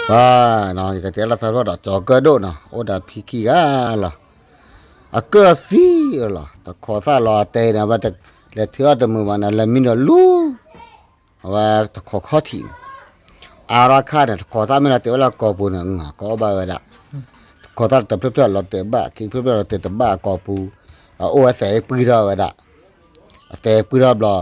ပှၤ ယကတဲလီၤသးဖျိဒီး ကၠီၤကၢၣ်ဒိၣ်နီၤ အိၣ်ဒီးဖံခံဂၤလီၤ. အကၢၣ်သံလီၤ တခိးသၣ်လီၤအတဲန့ၣ် အဝဲလဲၤထုးအီၣ်တမုာ်ဘၣ်န့ၣ် လဲၤမံဒီးလူ အဝဲတခိးခီၣ်ထံးန့ၣ် အါထီၣ်ခါန့ၣ် တခိးသၣ်မ့ၢ်လီၤတဲာ်ဝဲလၢအကိာ်ပူၤန့ၣ် ကအီၣ်ဘၣ်ဝဲဒၣ်. တခိးသၣ်တဖျၢၣ်ဖျၢၣ်လီၤတဲာ်တဘၣ် ခံဖျၢၣ်ဖျၢၣ်လီၤတဲာ်တဘၣ်အကိာ်ပူၤ အအိၣ်ဝဲသဲးပှံၢ်ထီၣ်ဝဲဒၣ်. အသဲးပှံၢ်ထီၣ်ဘျီ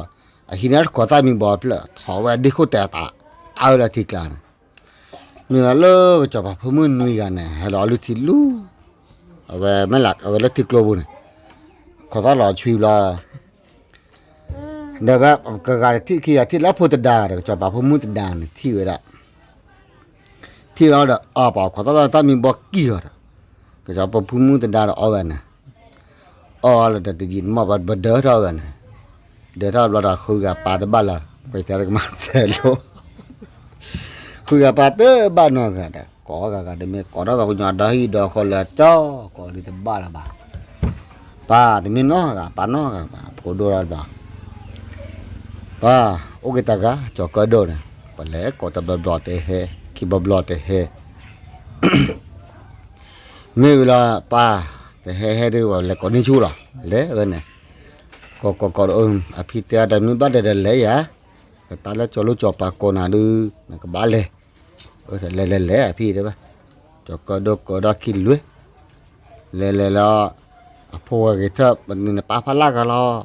အဟံးန့ၢ်တခိးသၣ်မံဘီဖျၢၣ် ထီၣ်ဝဲဒ့ခိၣ်တဲာ်အသး တၢ်ဝဲလၢထံကျါန့ၣ် မ့ၢ်ဝဲလၢကစီၤပၤဖိမုၣ်နွံဂၤန့ၣ် ဟဲလီၤအီၣ်လုၢ်ထံလူ အဝဲမ့ၢ်လၢ အဝဲလၢထံကျိပူၤန့ၣ် ခိးသၣ်လီၤဆွံဘျီ ဒီးဝဲကဂၤတထံၣ်ခံဂၤထံၣ်လၢအဖိတဒါဒီး ကစီၤပၤဖိမုၣ်တဒါန့ၣ် ထံၣ်ဝဲဒၣ် ထံၣ်လီၤဒီး အပှၤခိးသၣ်လီၤတၢ်မံဘီကံၢ်အီၤဒီး ကစီၤပၤဖိမုၣ်တဒါဒီးအီၣ်ဝဲန့ၣ် အီၣ်လီၤဒီးတယံာ်တမီၢ်ဘၣ် ပဒၢထီၣ်ဝဲန့ၣ် ဒၢထီၣ်ဘျီဒီး ဃုဂၤပၢ်တဘၣ်လၢၤ ကွဲးတဲကမၤသဲလိ ဃုဂၤပၢ်တဘၣ်နီတဂၤဒီး ကိးဂၤဂၤတမ့ၢ် ကိးထီၣ်ဂၤကညီဒီဟံၣ်ဒီဃီလၢကၠီ ကိးလံတဘၣ်လၢၤဘၣ်. ပၢ်တမ့ၢ်နီတဂၤ ပၢ်နီတဂၤဘၣ် ဖိဒိၣ်ထီၣ်ဘျီ ပၢ် အိၣ်က့ၤတဂၤ ကၠီၤကၢၣ်ဒိၣ်န့ၣ် ပလဲၤကိးတဘျီဘျီတဟဲ ခံဘျီဘျီတဟဲ မ့ၢ်ဝံၤလီၤ ပၢ် တဟဲဟဲဒုး ပလဲၤကိးန့ၢ်ဆူၣ်လီၤ လဲၤဝဲန့ၣ် ကိးကိးကိးဒီး အဖံတဲအီၤ တမ့ၢ်ဘၣ်ဒီး ဒီးလဲၤယၤ တၢ်လၢကၠီၤလိကၠီၤပၤကိးနၤဒုး နကဘၣ်လဲၤ လဲၤလဲၤလဲၤ အဖံတဲဝဲ ကၠီၤကၢၣ်ဒိၣ်ကၢၣ်ဒီးခံလွံၢ် လဲၤလဲၤလီၤ အဖိဝဲဂ့ၤထၢၣ် ပနုၤနပၢ်ဖးလၢ်ဂၤလီၤ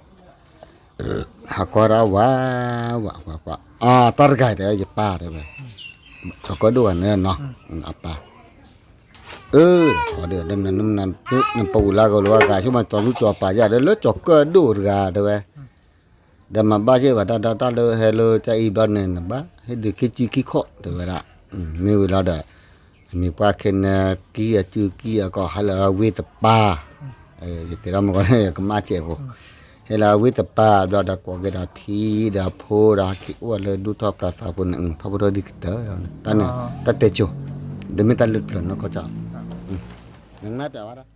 ဟးကွၢ်ဒီးဝဲ ဝဲ ကွၢ်ကွၢ် အတၢ်တဂၤတဲ ယပၢ်တဲဝဲ ကၠီၤကၢၣ်ဒိၣ်ဂၤန့ၣ်နီၤ အပၢ် အၢ ဒီး နပဝံၤလၢကလိၤဂၤ ဆိကမိၣ်ကၠီၤလိကၠီၤပၤယၤ ဒီးလၢကၠီၤကၢၣ်ဒိၣ်တဂၤတဲဝဲ ဒီးမၤဘၣ်စ့ၢ်ဘၣ်တၢ်ဒီးတၢ်လၢဟဲလၢတၢ်အံၤဘျီန့ၣ် နဘၣ်ဟ့ၣ်ဒုးခံစုခံခီၣ်တဲဝဲဒၣ် မ့ၢ်ဝံၤလီၤဒီး အမံၤပှၢ်ခဲန့ၣ် ကံၢ်အစုကံၢ်အကီၢ် ဟဲလၢအဝ့ၢ်တပၤ ယတဲလီၤမ့ၢ်ကီး ယကမၣ်စဲးဖိ ဟဲလၢအဝ့ၢ်တပၤဘျီဒီး ကိးက့ၤဒီးဖံဒီးဖိဒီး ဟဲက့ၤအိၣ်လၢဒူၣ်ထီၣ်ပျၢၤသးဖိန့ၣ် ထီၣ်ဖိထီၣ်ဒံးကတၢၢ် တၢ်န့ၣ် တၢ်တဲကိၤ တမ့ၢ်တၢ်လၢပျၢၤနီၢ်ကီၢ်ကၠီ နနၢ်ပၢၢ်ဝဲဒၣ်